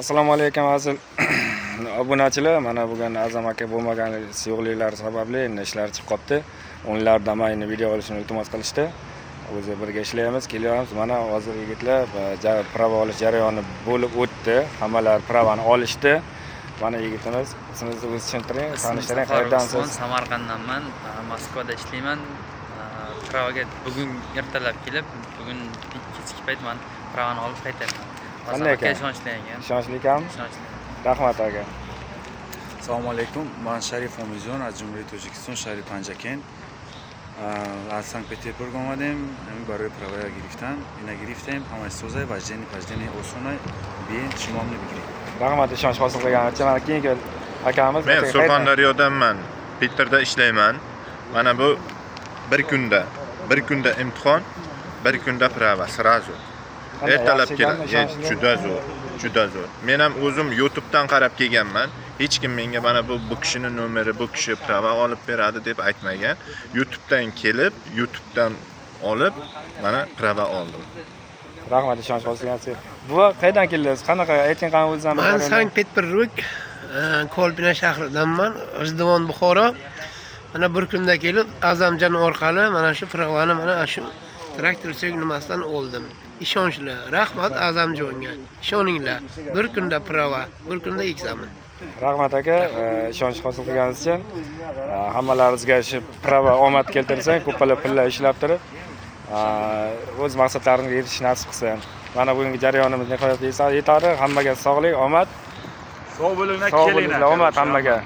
Assalomu alaykum, aziz obunachilar. Mana bugun Azam aka bo'lmagan, yo'qliklari sababli endi ishlar chiqib qolibdi. O'nlardan man endi video olishni iltimos qilishdi. O'zi birga ishlaymiz, kelyapmiz. Mana hozir yigitlar prava olish jarayoni bo'lib o'tdi. Hammalari pravani olishdi. Mana yigitimiz, ismingizni o'zi tushuntiring, Ismim tanishtiring, Safarov qayerdansiz? Usmon, Samarqanddanman. Moskvada ishlayman. Pravaga bugun ertalab kelib, bugun kechki payt man pravani olib qaytyapman. Azam Qanday aka ekan? Ishonchli ekan. Ishonchli ekanmi? Ishonchli. Rahmat, aka. Салому алейкум, ман Шариф Омизён аз Ҷумҳурии Тоҷикистон, шаҳри Панҷакент. Аз Санкт Петербург омадем ҳамин барои правая гирифтан. Ина гирифтем, ҳамаи созай, вождение пождение осонай. Биен, шумоам бигиред. Rahmat ishonch hosil qilgani uchun. Mana keyingi akamiz. Men Aka, qayerdan? Surxondaryodanman. Piterda ishlayman. Mana bu bir kunda, bir kunda imtihon, bir kunda prava сразу. Qanday, Ertalab yaxshi keladi. ekanmi, ishonchli? Juda zo'r, juda zo'r. Men ham o'zim YouTube'dan qarab kelganman. Hech kim menga mana bu kishini nomeri, bu kishi prava olib beradi deb aytmagan. YouTube'dan kelib, YouTube'dan olib, mana prava oldim. Rahmat ishonch hosil qilganingiz uchun. Buva, qayerdan keldingiz? Qanaqa, ayting, qani o'zingizdan bir Man ko'raylik. Sankt Peterburg, Kolbina shahridanman, G'ijduvon, Buxoro. Mana bir kunda kelib, Azamjon orqali mana shu pravani mana shu traktorchilik nimasidan oldim. Ishonchli. Rahmat Azamjonga. Ishoninglar. Bir kunda prava, bir kunda экзамен. Rahmat, aka, ishonch hosil qilganingiz uchun. Hammalaringizga shu prava omad keltirsin, ko'palab pullar ishlab turib, o'z maqsadlaringizga yetishish nasib qilsin. Mana bugungi jarayonimiz nihoyatga yetadi. Hammaga sog'lik, omad. Sog' bo'linglar, Sog' bo'linglar, omad hammaga.